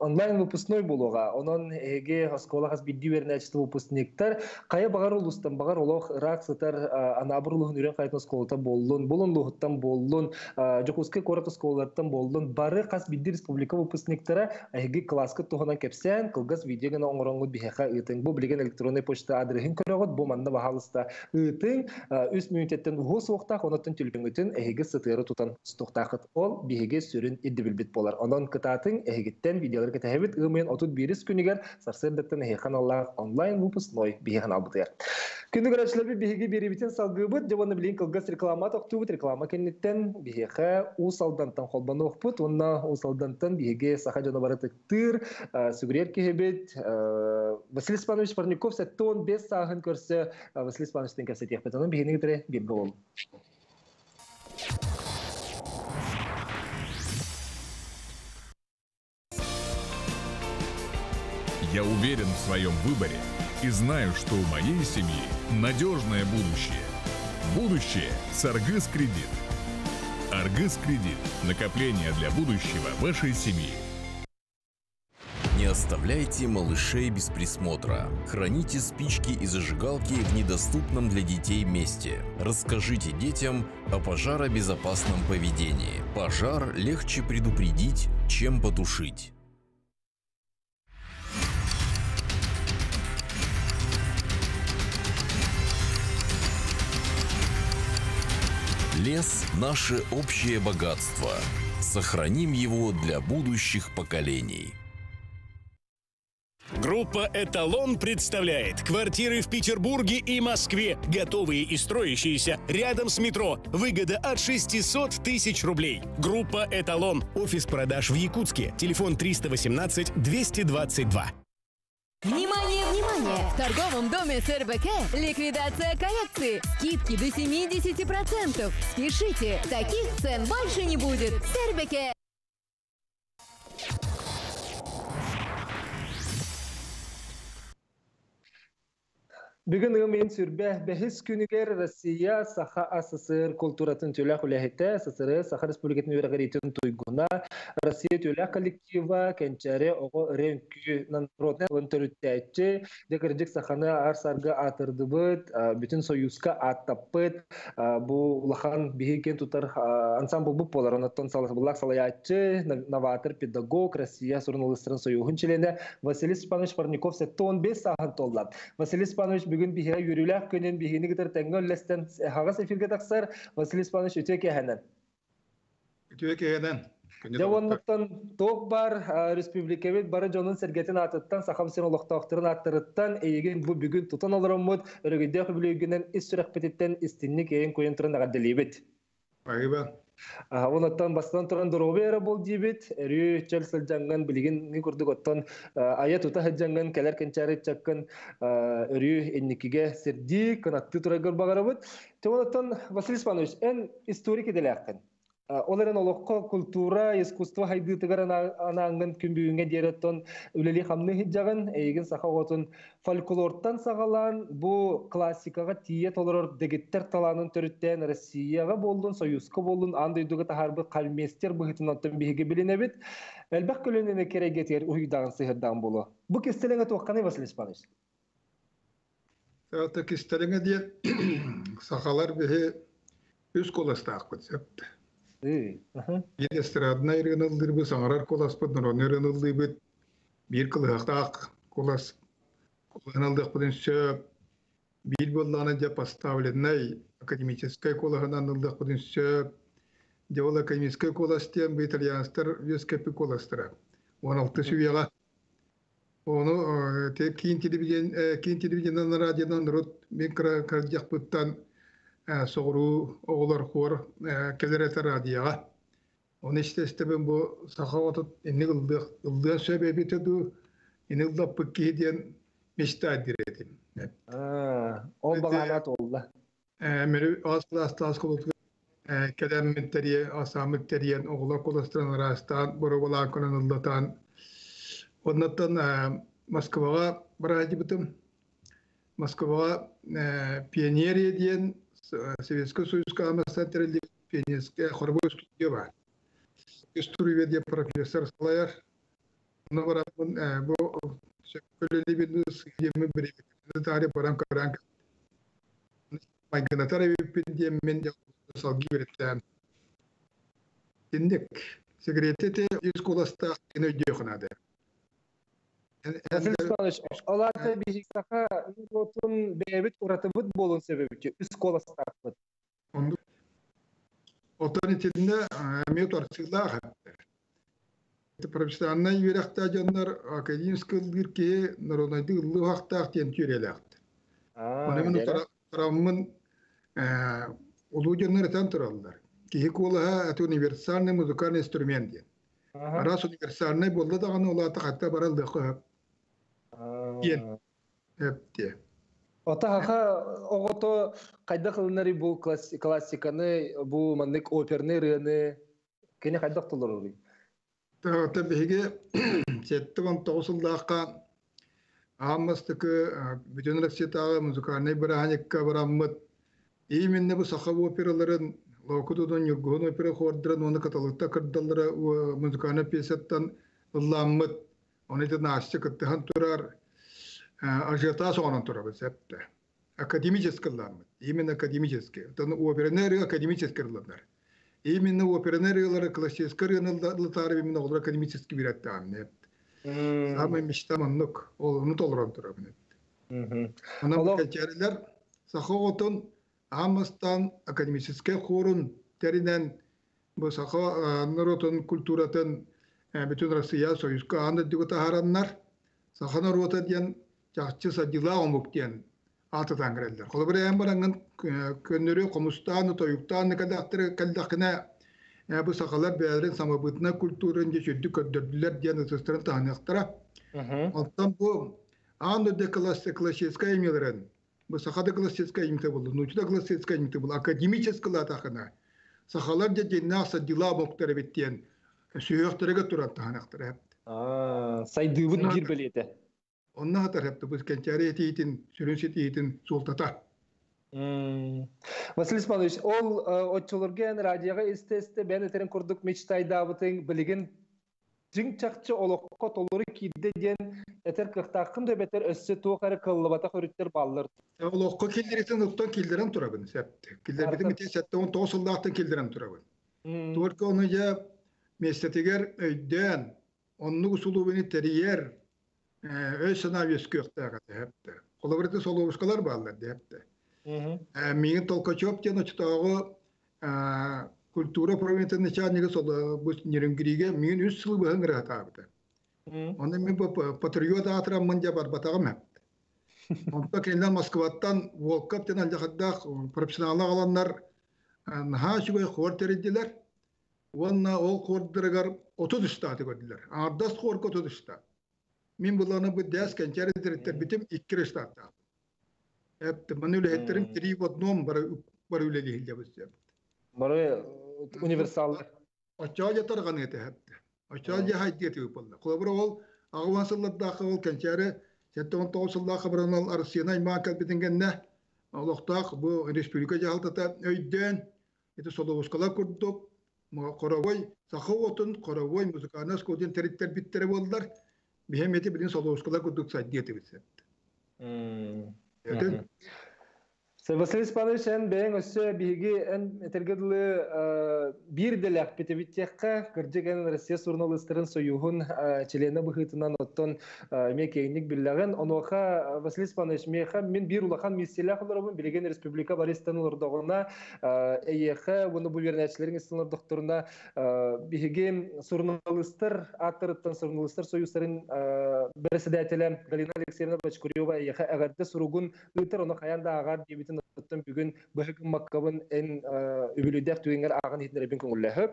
онлайн выпускной буолуоҕа. Онон эһиги оскуола хас биирдии үөрэнээччитэ выпускниктар хайа баҕар улуустан баҕар олох ыраах сытар Анаабыр улууһун Үрүҥ Хайатын оскуолата буоллун, Булун улууһуттан буоллун, Дьокуускай куорат оскуолаларыттан буоллун, бары хас биирдии республика выпускниктара эһиги кылааскыт туһунан кэпсээн, кылгас видео гына оҥороҥҥут биһиэхэ ыытыҥ. Бу билигин электроннай почта адрыһын көрөҕүт, бу манна баһаалыста ыытыҥ. 3 мүнүүтэттэн уһуо суохтаах, онон төлөпүөҥҥүтүн эһиги сытыары тутан тутуохтааххыт. Ол биһиги сүрүн ирдэбилбит буолар. Онон кытаатыҥ, эһигиттэн видеолары кэтэһэбит. Ыам ыйын 31 күнүгэр сарсыардаттан эһиэхэ аналлаах онлайн выпускной биһиги ханаалбытыгар. Күндү көрөөччүлэрбит биһиги биэриибитин салгыыбыт. Дьэ уонна билигин кылгас реклама тохтуубут. Реклама кэнниттэн биһиэхэ Уус Алдантан холбонуохпут. Уонна Уус Алдантан биһиги саха дьоно бары ытыктыыр, сүгүрүйэр киһибит Василий Степанович Парников 75 сааһын көрсө Василий Степановичтан кэпсэтиэхпит. Онон биһигини кытары бииргэ буолун. Я уверен в своем выборе и знаю, что у моей семьи надежное будущее. Будущее с Аргыс Кредит. Аргыс Кредит. Накопление для будущего вашей семьи. Не оставляйте малышей без присмотра. Храните спички и зажигалки в недоступном для детей месте. Расскажите детям о пожаробезопасном поведении. Пожар легче предупредить, чем потушить. Лес – наше общее богатство. Сохраним его для будущих поколений. Группа «Эталон» представляет квартиры в Петербурге и Москве, готовые и строящиеся рядом с метро. Выгода от 600 тысяч рублей. Группа «Эталон». Офис продаж в Якутске. Телефон 318 222. Внимание, внимание! В торговом доме СРБК ликвидация коллекции. Скидки до 70%. Спешите, таких цен больше не будет. СРБК. Бүгүн ыам ыйын сүрбэ бэһис күнүгэр Россия Саха АССР култууратын төлөөх үлэһитэ, СССР Саха Республикатын үөрэҕириитин туйгуна, Россия төлөөх коллектива, Кэнчээри оҕо ырыа үҥкүү народнай төрүттээччи, дьэ кырдьык саханы аар-саргы аатырдыбыт, бүтүн Союзка ааттаппыт, бу улахан биһиги киэн тутар ансамблбыт буолар. Онон салабыллаах салайааччы, новатор, педагог, Россия суруналыыстарын союһун чилиэнэ Василий Степанович Парников 75 сааһын туолла. Василий Степанович бүгүн биһиэхэ үөрүүлээх күнүн биһигини кытары тэҥҥэ үллэстэн аһаҕас эфиргэ тахсар. Василий Степанович үтүө киэһэнэн. Үтүө киэһэнэн. Дьэ уоннаттан туох бар республикабыт бары дьонун-сэргэтин аатыттан, Сахам сирин олохтоохторун ааттарыттан эйигин бу бүгүн тутан олороммут өрөгөйдөөх үбүлүөйгүнэн ис сүрэхпититтэн истинник эйэн-куйан туран эҕэрдэлиибит. Спасибо. Онуттан бастан туран доруобуйа эрэ буол диибит. Өрүү чөл сылдьаҥҥын билигин курдук оттон айа тута сылдьаҥҥын кэлэр кэнчээри ыччаккын өрүү инникигэ сирдии, кынаттыы тураргар баҕарабыт. Онуттан Василий Степанович, эн историк идэлээххин. Ол эрэн олоххо культура, искусство хайдыытыгар анаангын күн бүгүҥҥэ диэри оттон үлэлии-хамныы сылдьаҕын. Эйигин саха оҕотун фольклортан саҕалаан бу классикаҕа тиийэ толорор дэгиттэр талаанын төрүттээн Россияҕа буоллун, Союзка буоллун аан дойдуга таһаарбыт хальмейстер быһыытынан оттон биһиги билинэбит. Элбэх көлүөнэни кэрэйгэтигэр уһуйдаҕын сыһыардаҕын буолуо. Бу кистэлэҥэ туохханый, Василий Степанович? Это кистэлэҥэ диэн сахалар биһи үс куоластаахпыт сөп. Биир эстраднай ырыаны ыллыырбыт, саҥарар куоласпыт, народнай ырыаны ыллыыбыт, биир кылыһахтаах куолас куолаһын ыллыахпытын сөп, биир буоллаҕына дьэ поставленнай академическай куолаһынан ыллыахпытын сөп. Дьэ ол академическай куолас диэн бу итальянецтар үөскэппит куоластара. 16 үйэҕэ Ону киин телевидение киин телевидениенан радионан норуот мин кырдьахпыттан соҕуруу оҕолор хуор кэлэр этэ радиоҕа. Ону истэ-истэбин бу саха оҕото инник ыллыах ыллыан сөп эбитэ дуу, ини ыллаппыт киһи диэн мечта диир этим. Ол баҕанаат уолла. Мүрү аас кылаастаах оскуолатыгар Кэлэммин тэрийэ, асааммыт тэрийэн, оҕолор куластарын араастаан, боруобалаан көрөн ыллатаан. Оннуттан Москваҕа бараадьыбытым. Москваҕа Пионерия диэн Советскай Союзка аамастан тэриллибит пионерская хоровой студия баар. Струйга диэн профессор салайар. Онно бараммын бу сөпкө сыһыаммын бириэмэтин таары баран көрөн майгынатар эбиппин диэммин салгыы үөрэттээн. Инник секрети те үс куластаах кини өйдүөх наада. Василий Степанович, ол аата биһиги саха норуотун бэйэбит уратыбыт буолун сөбөбүт, үс куоластаахпыт. Оннук. Оттон итиннэ эмиэ торсыылаах Профессиональнай үөрэхтээх дьоннор академическай ыллыыр киһи народнайдык ыллыы уһахтаах диэн түөрэлээхтэр. Ону мин тараммын улуу дьоннор этэн тураллар. Киһи куолаһа это универсальный музыкальный инструмент диэн. Араас универсальный буолла даҕаны ол аата хатта бараллыахха диэн эптиэ. Ота хаха оҕото хайдах ылынарый бу классиканы, бу маннык оперный ырыаны кини хайдах толороруй? Та биһиги 79 сыллаахха аан бастакы Бүтүн Россиятааҕы музыкальнай бырааһынньыкка бараммыт именно бу саха операларын Лоокутудун Ньургуһун опера хордарын уонна Каталыкта кырдаллара музыкальнай пьесаттан ылламмыт. Оны ити Настя кыттыһан турар ажиотаж оҥорон турабыт септе. Академический ылламмыт. Именно академический. Оттон операны ырыа академический ылланар. Именно операны ырыалары классический ырыаны ыллатаары именно олор академический бирэттаамны. Самый мечта маннык. Ол ону толорон турабын. Онон кэлчээрилэр саха оҕотун аан бастаан академическай хорун тэринэн бу саха норуотун культуратын бүтүн Россия Союзка аан дойдуга таһаараннар саха норуота диэн чахчы садьылаах омук диэн аататаан кэлэллэр. Холобур, эн бараҥҥын көннөрү хомустаан, тойуктаан кэллэххинэ бу сахалар бэйэлэрин самобытнай культураны дьэ үрдүк көрдөрдүлэр диэн ытыстарын таһыныахтара. Оттон бу аан дойду классическай имелэрин бу саха да классическай имте булду, нуучча да классическай имте булду, академический лаатахына сахалар дьэ дьиннээх садьылаа омуктар эбит диэн сүһүөхтэригэр туран таһыныахтара. Сайдыыбыт биир бэлиэтэ. Онно хатар хептыбыт кэнчээри этиитин, сүрүн ситиһиитин суолтата. Василий Степанович, ол оччолорго эн радиоҕа истэ-истэ бэйэн этерин курдук мечтайдаабытыҥ билигин дьиҥ чахчы олоххо толору киирдэ диэн этэр кыахтааххын да эбэтэр өссө туох эрэ кыаллыбатах өрүттэр бааллар. Олоххо киллэритин оттон киллэрэн турабын септи. Киллэрбитим ити 79 сыллаахтан киллэрэн турабын. Только ону дьэ миэстэтигэр өйдөөн, оннук усулуобуйаны тэрийэр өй-санаа үөскүөхтээх этэ эптэ. Холобур, ити соловушкалар бааллар диэптэ. Миигин Толкачев диэн оччотооҕу культура управлениетын начальнига бу Нерюнгригэ миигин үс сыл быһа ыҥыратаабыта. Онно мин патриот аатыраммын дьэ барбатаҕым эпт. Онто кинилэр Москваттан Волков диэн алдьархайдаах профессионаллар аҕаланнар наһаа үчүгэй хор тэрийдилэр. Уонна ол хордарыгар 30 штаты көрдүлэр. Аҥардас хорга 30 штат. Мин буланы бу дээс кэнчээри дириттэрбитим икки штаттаах. Эптим, маны үлэһиттерим три в одном бары бары үлэлиһиллэбит. Бары универсаллар. Оччоҕо дьэ тарҕаныа этэ. Оччоҕо дьэ хайдыа этэ буолла. Холобура ол аҕыс сыллардаахха ол кэнчээри 79 сыллаахха баран ол Россияны аймаан кэлбитин кэннэ олохтоох бу республика дьаһалтата өйдөөн ити соловускалар курдук хоровой саха уотун хоровой музыкальнай оскуолатын тэриттэрбиттэрэ буоллар биһэм эти билин соловускалар курдук сайдыа этибит. Василий Степанович, эн бэйэҥ өссө биһиги эн этэргэ дылы биир идэлээхпит эбит диэххэ, кырдьык эн Россия суруналыыстарын союһун чилиэнэ быһыытынан оттон эмиэ киэҥник биллэҕин. Онуоха Василий Степанович, миэхэ мин биир улахан миссиялээх олоробун. Билигин республика барыстан олордоҕуна, эйиэхэ уонна бу үөрэнээччилэриҥ истэн олордохторуна, биһиги суруналыыстар ааттарыттан суруналыыстар союзтарын бэрэссэдээтэлэ Галина Алексеевна Бочкарева эйиэхэ эҕэрдэ суругун ыытар, ону хайаан да ааҕар диэбитин. эҕэрдэтин оттон бүгүн быһа гыммаккабын эн үбүлүйдээх түгэҥҥэр ааҕан иһитиннэрэбин көҥүллэһэ.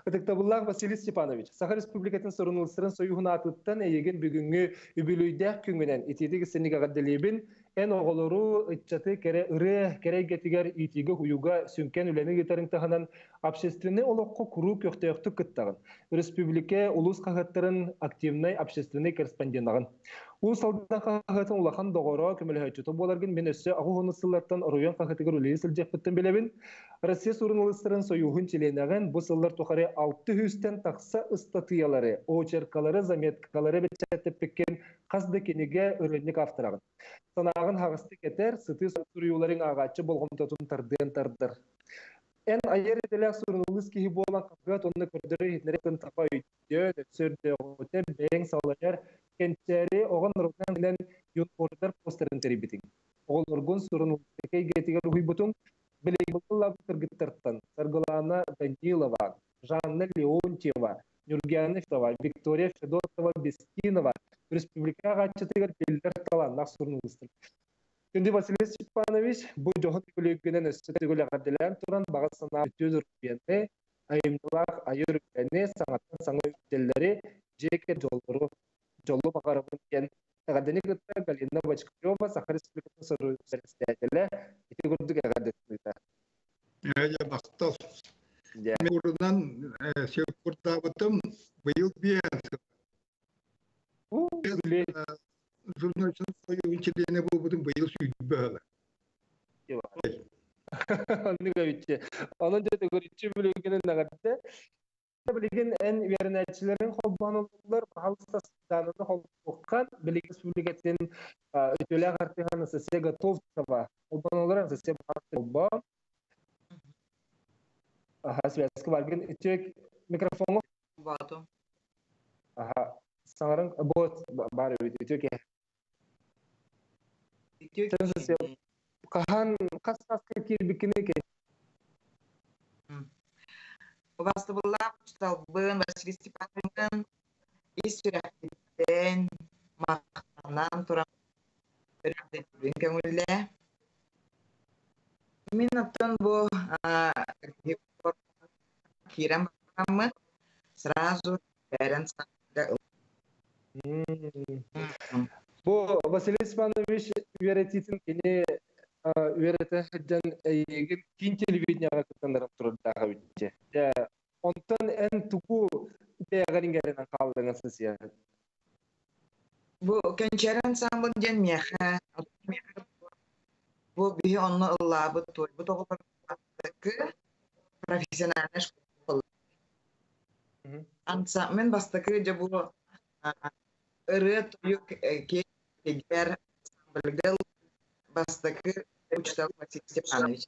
Ытыктабыллаах Василий Степанович, Саха Республикатын суруналыыстарын Союһун аатыттан эйигин бүгүҥҥү үбүлүйдээх күҥҥүнэн итиитик истиҥник эҕэрдэлиибин. Эн оҕолору, ыччаты кэрэ ырыа кэрэ эйгэтигэр иитиигэ-уһуйууга сүҥкэн үлэни ыытарыҥ таһынан общественнай олоххо куруук көхтөөхтүк кыттаҕын. Өрөспүүбүлүкэ улуус хаһыаттарын активнай общественнай корреспонденаҕын. Уус Алдан хаһыатын улахан доҕоро, көмөлөһөөччүтэ буоларгын мин өссө 80 сыллартан оройуон хаһыатыгар үлэлии сылдьыахпыттан билэбин. Россия суруналыыстарын сойууһун чилиэнэҕин бу сыллар тухары 600-тэн тахса ыстатыйалары, очеркалары, заметкалары бэчээттэппиккин хас да кинигэ ырыанньык автораҕын. Санааҕын аһаҕастык этэр, сытыы суруйууларыҥ ааҕааччы болҕомтотун тардыан тардар. Эн айар идэлээх суруналыыс киһи буолан хаһыат уонна көрдөрөр-иһитиннэрэр тын таба өйдөөн, өссө өрдөөҕүтэ бэйэҥ салайар Кэнчээри оҕо норуотунан юнкордар постарын тэрийбитиҥ. Оҕолоргун суруналыыстыка эйгэтигэр уһуйбутуҥ. Билигин кыргыттартан Саргылаана Данилова, Жанна Леонтьева, Нюргиана Федотова, Виктория Федотова Бестинова республика аҕааччытыгар биллэр талааннаах суруналыыстар. Күндү Василий Степанович, бу дьоһун үбүлүөйгүнэн өссө төгүл эҕэрдэлээн туран баҕа санаа үтүө доруобуйаны, айымньылаах айар үлэни, саҥаттан саҥа үрдэллэри, дьиэ кэргэн дьоллору, дьолу баҕарабын диэн эҕэрдэни кытта Галина Бочкарева, Саха Республикатын бэрэссэдээтэлэ ити курдук эҕэрдэтин ыытар. Дьэ, махтал. Мен урунан сиркурдаабытым быйыл биэс журналистын союһун чилиэнэ буолбутум быйыл сүүрбэ сыла. Оннук эбитчи. Онон дьэ төгүрүччү бүлүүгүнэн эҕэрдэ. Билигин эн үөрэнээччилэриҥ холбоон олороллор, баһалыста Сардаананы холбуоххан, билигин республикатын үтүөлээх артыыһа Анастасия Готовцева холбоон олорор, Анастасия холбоон. Аха, связка баргын үтүө микрофоҥҥа Баатым. Аха, саҥарыҥ бот баар эбит үтүө киһи. Үтүө киһи. Хаһан хас сааска киирбиккиний Убастыбыллаах учууталбын Василий Степановичтан ис сүрэхпиттэн махтанан туран өрөбүлүн көҥүллээ. Мин оттон бу киирэн бараммын сразу бэрэн Бу Василий Степанович үөрэтиитин кини үөрэтэ сылдьан эйигин киин телевидениеҕа кыттаннаран турардаах эбит. Дьэ, онтон эн тугу бэйэҕэр иҥэринэн хааллыҥ сысыа? Бу Кэнчээри ансамбль диэн миэхэ бу биһи онно ыллаабыт туойбут оҕолор профессиональная школа. Ансамбль бастакы дьэ бу ырыа тойук киэр ансамбльга бастакы учуутал Василий Степанович.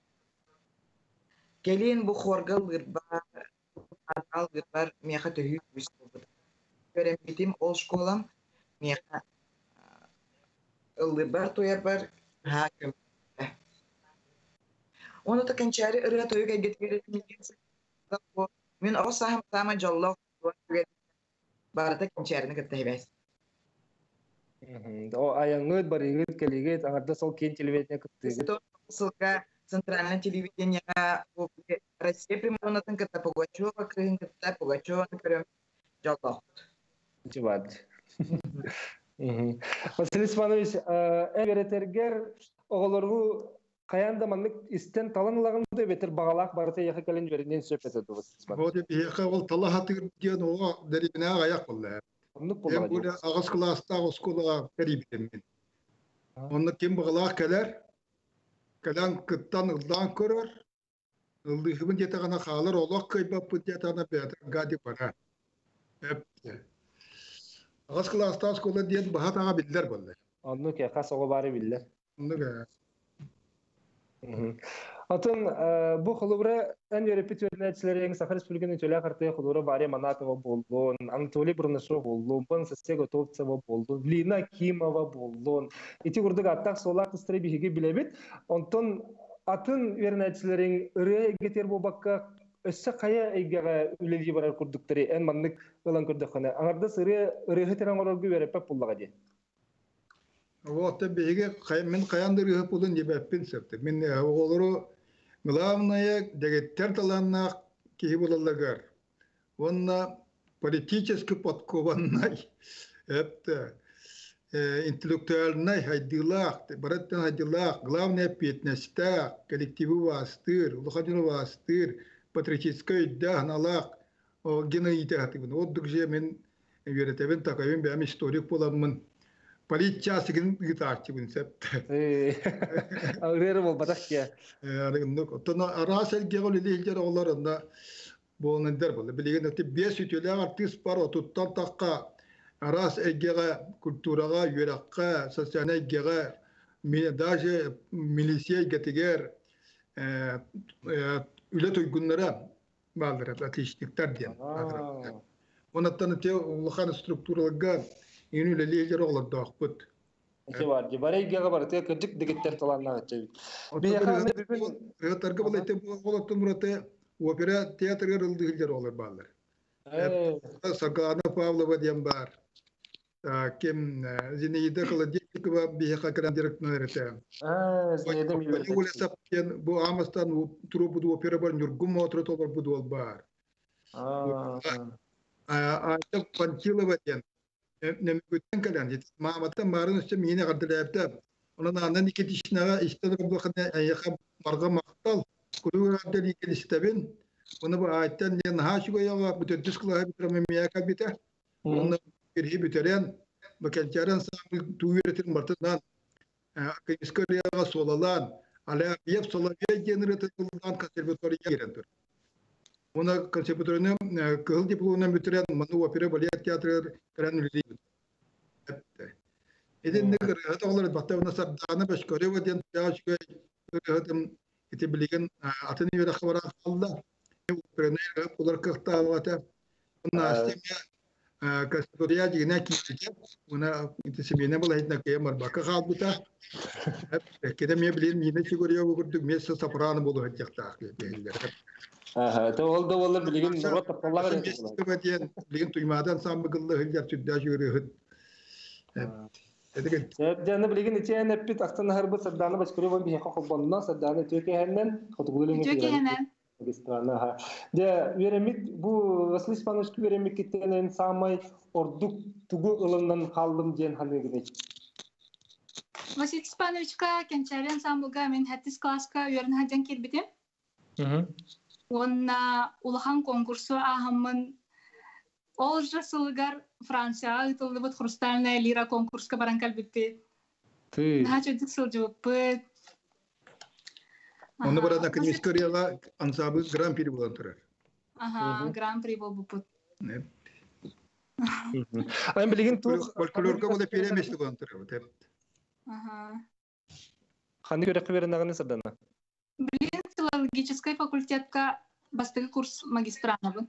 Кэлин бу хорга ыллыырбар, ыллыырбар миэхэ төһүү күүс буолбута. Үөрэммитим ол школам миэхэ ыллыырбар туйарбар наһаа көмөлөстө. Уонна то кэнчээри ырыа тойук эйгэтигэр мин оҕо сааһым саамай дьоллоох барыта кэнчээрини кытта сибээс. О айаҥҥыт, барыыгыт, кэлиигит, аҥардас ол киин телевидение кыттыыгыт. Сылга центральное телевидениеҕа Россия примадоннатын кытта Пугачева кыыһын кытта Пугачеваны көрөм дьоллоохпут. Дьыбат. Василий Иванович, эн үөрэтэргэр оҕолору хайаан да маннык истэн талан ылаҕын да эбэтэр баҕалаах барыта эйиэхэ кэлэн үөрэниэн сөп этэ дуо? Вот биһиэхэ ол тала хатыыр диэн оҕо дэриэбинэҕэ аҕыйах буолла. Оннук буоллаҕа дии. Аҕыс кылаастаах оскуолаҕа тэрийбитим мин. Онно ким баҕалаах кэлэр, кэлэн кыттан ыллаан көрөр, Ыллыыһыбын диэтэҕинэ хаалар олох кыайбаппыт диэтэҕинэ бэйэтэ гадик барар. Аҕыс кылаастаах оскуола диэн баһа-таҕа биллэр буолла. Оннук хас оҕо баара биллэр. Оннук ээ. Атын бу холобура эн үөрэппит үөрэнээччилэриҥ Саха Республикатын үтүөлээх артыыһа холобура Варя Манатова буоллун, Анатолий Бурнашов буоллун, Анастасия Готовцева буоллун, Лина Акимова буоллун. Ити курдук аттаах-суоллаах тустары биһиги билэбит. Онтон атын үөрэнээччилэриҥ ырыа эйгэтигэр буолбакка, өссө хайа эйгэҕэ үлэлии барар курдуктары эн маннык ылан көрдөххүнэ, аҥардас ырыа ырыаһыт эрэ оҥорорго үөрэппэт буоллаҕа дии. Вот биһиги мин хайан да ырыһыт булун диэбэппин сөптө. Мин оҕолору главное дэгиттэр талааннаах киһи буолалларыгар уонна политически подкованнай это интеллектуальнай хайдыылаах, барыттан хайдыылаах, главное эппиэтинэстээх, коллективы убаастыыр, улахан дьону убаастыыр, патриотическай өйдөөх-санаалаах гена иитэ сатыыбын. Ордук же мин үөрэтэбин, такайбын, бэйэм историк буоламмын политчаасыгын ыытааччыбын сөп. Ырыары буолбатах киэ. Оттон араас эргиэҕэ үлэлии сылдьар оҕолор онно буолан буолла. Билигин ити биэс үтүөлээх артыыс бар отуттан тахха араас эйгэҕэ, культураҕа, үөрэххэ, социальнай эйгэҕэ, даже милиция эйгэтигэр үлэ туйгуннара бааллар, отличниктар диэн. Онуттан ити улахан структураларга иин үлэлиир оҕолордоохпут. Ити бар, бары эйгэҕэ барыта кырдьык дэгиттэр талааннаах эбит. Ырыаттарга бұл ити олоттон мураты опера театрыгар ылдыһылдьар оҕолор бааллар. Саргылана Павлова диэн баар. Ким Зинаида Холодильникова биһиэхэ кэлэн директорынан этэ. Зинаида диэн бу Амастан туруорбут опера бар Ньургун Моотура толорбут уол баар. Айта Пантилова диэн нөмүгүттэн кэлэн мааматтан маарын өссө миини эҕэрдэлээбитэ. Онон Анна Никитичнаҕа истэн олордоххуна эйиэхэ барҕа махтал. Куруук эҕэрдэлиигин истэбин. Уонна бу Айтан диэн наһаа үчүгэй оҕо бу төрдүс кылааһы бүтэрэн миэхэ кэлбитэ. Уонна киһи бүтэрэн, бу кэнчээрэн саамай туу үөрэтин бартынан академическай ырыаҕа суолалаан, Алябьев Соловей диэн ырыатын ыллаан консерватория киирэн турар. Уонна консерваторияны кыһыл дипломунан бүтэрэн, манна опера балет театрыгар кэлэн үлэлиибит. Итинник ырыаһыт оҕолор элбэхтэ уонна Сардаана Бөшкөрева диэн үчүгэй ырыаһытым ити билигин атын үөрэххэ баран хаалла. Операны ырыаһыт буолар кыахтаах этэ. Настя эмиэ консерватория дьиҥинэ киирбитэ. Уонна ити Семена Балахитина кыайан барбакка хаалбыта. Кини эмиэ билигин Нина Чигорьева курдук место сопрано буолуо сылдьыахтаах дииллэр. Ага, ол да буоллар билигин норуот тапталлаах эрэ диэн билигин Туймаадан саммыгылла сылдьар сүрдээх үөрүһүт. Дьэ, билигин итиэн эппит ахтан аһарбыт Сардаана Бочкарева биһиэхэ холбонно. Сардаана үтүө киэһэннэн, хотугулуу Үтүө киэһэнэн. Магистрана. Дьэ, үөрэммит бу Василий Степанович үөрэммиккиттэн саамай ордук тугу ылынан хааллым диэн ханыыгыный? Василий Степановичка Кэнчээри ансамблга мин сэттис кылааска үөрэнэ сылдьан киирбитим. Уонна улахан конкурсу ааһаммын ол же сылыгар Францияҕа ыытыллыбыт «Хрустальная лира» конкурска баран кэлбиппит. Наһаа чэбдик сылдьыбыппыт. Онно баран Академическая ырыаҕа ансамбль гран-при буолан турар. Аха, гран-при буолбуппут. Ан билигин туох фольклорга була первое место буолан турар. Аха. Ханнык үөрэххэ үөрэнэҕин Сардана? Билигин филологическай факультетка бастакы курс магистранабын.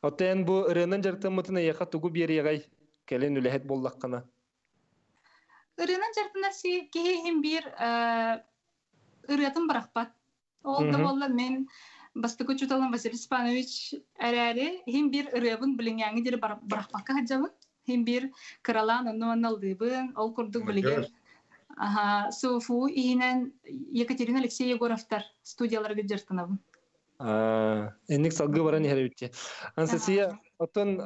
Оттон эн бу ырыанан дьарыктаммытын эйиэхэ тугу биэриэҕэй? Кэлин үлэһит буоллаххына. Ырыанан дьарыктанар киһи иһин биир ырыатын бырахпат. Ол да буолла мин бастакы учууталым Василий Степанович эрээри иһин биир ырыабын билиҥҥээҥи диэри бырахпакка сылдьабын. Иһин биир кыралаан онно-манна ыллыыбын. Ол курдук билигин СУФУ иһинэн Екатерина Алексей Егоровтар студияларыгар дьарыктанабын. Инник салгыы баран иһэр эбит. Анастасия, оттон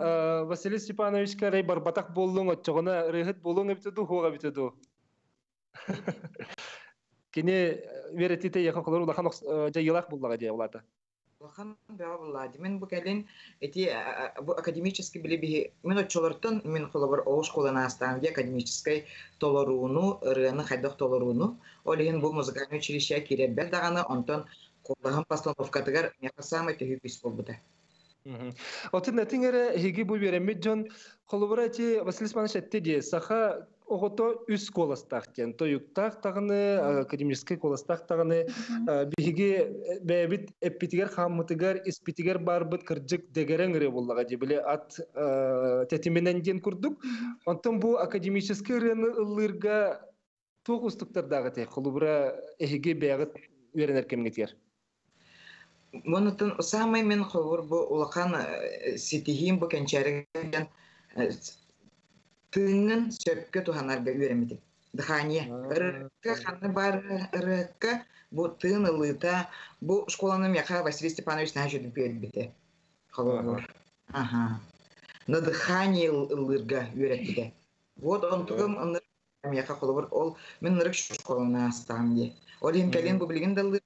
Василий Степановичка эрэй барбатах буоллуҥ, оччоҕуна ырыаһыт буолуоҥ эбитэ дуу, суох эбитэ дуу? Кини үөрэтиитэ эйиэхэ холор улахан дьайыылаах буллаҕа дии улаата. Улахан бөҕө буллаа. Мин бу кэлин ити бу академический били биһи мин оччолортон мин холобур ол школаны аастаҕым дии академическай толорууну, ырыаны хайдах толорууну. Ол иһин бу музыкальнай училище киирэрбэр даҕаны онтон куолаһым постановкатыгар миэхэ саамай төһүү күүс буолбута. Отун этиҥ эрэ эһиги бу үөрэммит дьон холобура ити Василий Степанович этте дии саха оҕото үс куоластаах диэн тойуктаах даҕаны академическай куоластаах даҕаны биһиги бэйэбит эппитигэр хааммытыгар испитигэр баарбыт кырдьык дэгэрэҥ ырыа буоллаҕа дии били ат тэтиминэн диэн курдук онтон бу академическай ырыаны ыллыырга туох уустуктардаах этэй холобура эһиги бэйэҕит үөрэнэр кэмҥитигэр Онутун саамай мин холобур бу улахан ситиһиим бу кэнчээри диэн Тыыҥҥын сөпкө туһанарга үөрэммитим. Дыхание. Ырыакка ханна бар ырыакка бу тыын ылыыта бу школаны миэхэ Василий Степанович наһаа үчүгэй биэрбитэ. Холобур. Аха. На дыхание ыллыырга үөрэппитэ. Вот онтугум миэхэ холобур ол мин ырык школаны аастаҕым дии. Ол иһин кэлин бу билигин да ыллыыр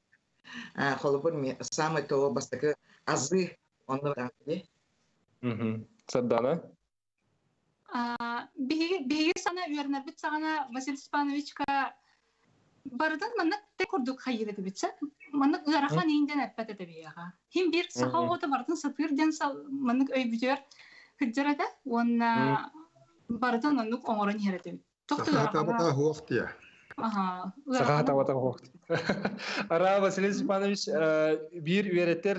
холобур самый то бастакы азы онно дии. Сардана? Биһиги сана үөрэнэрбит саҕана Василий Степановичка барытын маннык те курдук хайыыр этибит маннык ыарахан иин диэн эппэт этэ биһиэхэ. Хим биир саха оҕото барытын сатыыр диэн маннык өйбүтүгэр сылдьар этэ уонна барытын оннук оҥорон иһэр этибит. Саха табата хуох диэ. Саха табата хуох. Ара Василий Степанович биир үөрэтэр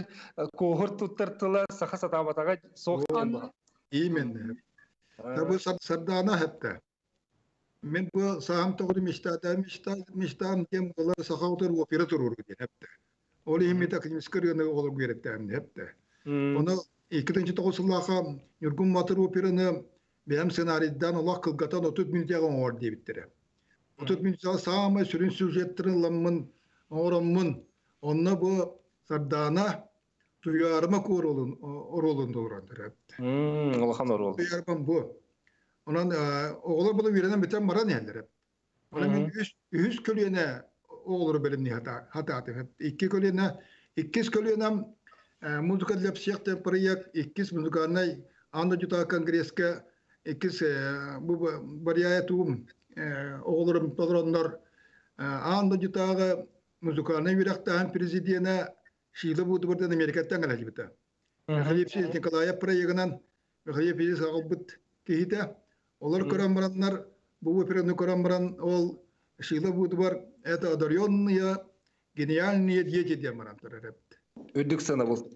куоһур туттар тыла саха сатаабатаҕа суох диэн буолар. Именно. Бу Сардаана хепте. Мен бу саам тоҕуду мечтаатаам мечтаам диэн буолар саха отор опера туруору диэн хепте. Ол иһин мета академическай рынок оҕолорго үөрэттээм хепте. Оны 2009 сыллааха Ньургун Матыр операны бэйэм сценарийдаан олох кылгатан 30 мүнүүтэҕэ оҥор диэбиттэрэ. 30 мүнүүтэҕэ саамай сүрүн сюжеттарын ыламмын, оҥороммун, онно бу Сардаана Туйаарыма оруолун оруолун толорон төрөөбүт. Улахан оруол. Туйаарымам бу. Онон оҕолор була үөрэнэн бүтэн баран иһэллэр. Онон мин үһүс көлүөнэ оҕолору бэлэмнии хатаатым. Икки көлүөнэ, иккис көлүөнэм музыка для всех диэн проект, иккис музыкальнай аан дойдутааҕы конгресска иккис бу барыйаайа туум оҕолорум толороннор аан дойдутааҕы музыкальнай үөрэхтээһин президенэ Шила Будубардан Америкаттан кэлэлибитэ. Михаил Ефимович Николаев проегынан Михаил Ефимович аҕалбыт киһитэ. Олор көрөн бараннар, бу операны көрөн баран, ол Шила Будубар это одаренные, гениальные дети диэн баран турар эбит. Үрдүк сыанабыл.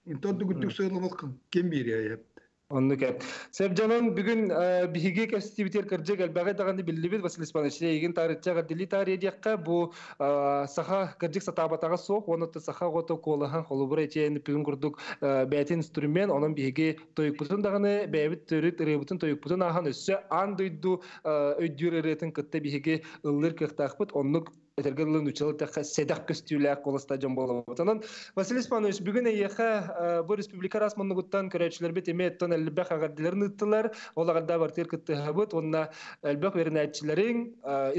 Интордук үрдүк сыанабыл ким биэриэ эбит. Оннук эп. Севдьанон бүгүн биһиги кэстибитигэр кырдьык элбэҕи даҕаны биллибит Василий Степанович эйигин таарычча эҕэрдэлии таарыйа диэххэ бу саха кырдьык сатаабатаҕа суох уонна саха оҕото куолаһан холобура ичээн бүгүн курдук бэйэтин инструмент онон биһиги тойукпутун даҕаны бэйэбит төрүт ырыабытын тойукпутун ааһан өссө аан дойду өйдүүр ырыатын кытта биһиги ыллыыр кыахтаахпыт оннук этэргэ дылы нууччалыы эттэххэ сэдэх көстүүлээх куоластаах дьон буолабыт. Онон Василий Степанович бүгүн эйиэхэ бу республика араас муннугуттан көрөөччүлэрбит эмиэ оттон элбэх эҕэрдэлэрин ыыттылар. Ол эҕэрдэ бартыгар кыттыһабыт уонна элбэх үөрэнээччилэриҥ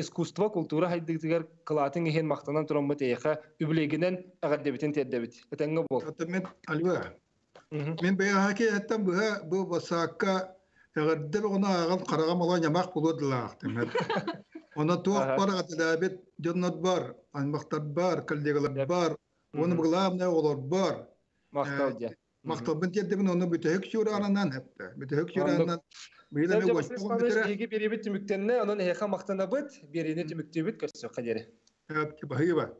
искусство, култуура хайдыытыгар кылаатыҥ иһин махтанан тураммыт эйиэхэ үбүлүөйгүнэн эҕэрдэбитин тиэрдэбит. Этэҥҥэ буол. Мен Альва, мен бэйэхэ эттэн быһа бу басаакка эҕэрдэ бөҕөнө ааҕан хараҕам ала ньамах булуо дылаахтым. Онно туох бар атылаабит дьоннор бар, аймахтар бар, коллегалар бар, уонна главное оҕолор бар. Махтал дьэ. Махталбын тиэрдэбин онно бүтэһик сүүрээнинэн эптэ. Бүтэһик сүүрээнинэн Биһиги биһиги биэриибит түмүктэннэ, онон эһиэхэ махтанабыт, биэриини түмүктүүбүт, көрсүөххэ диэри. Баһыыба.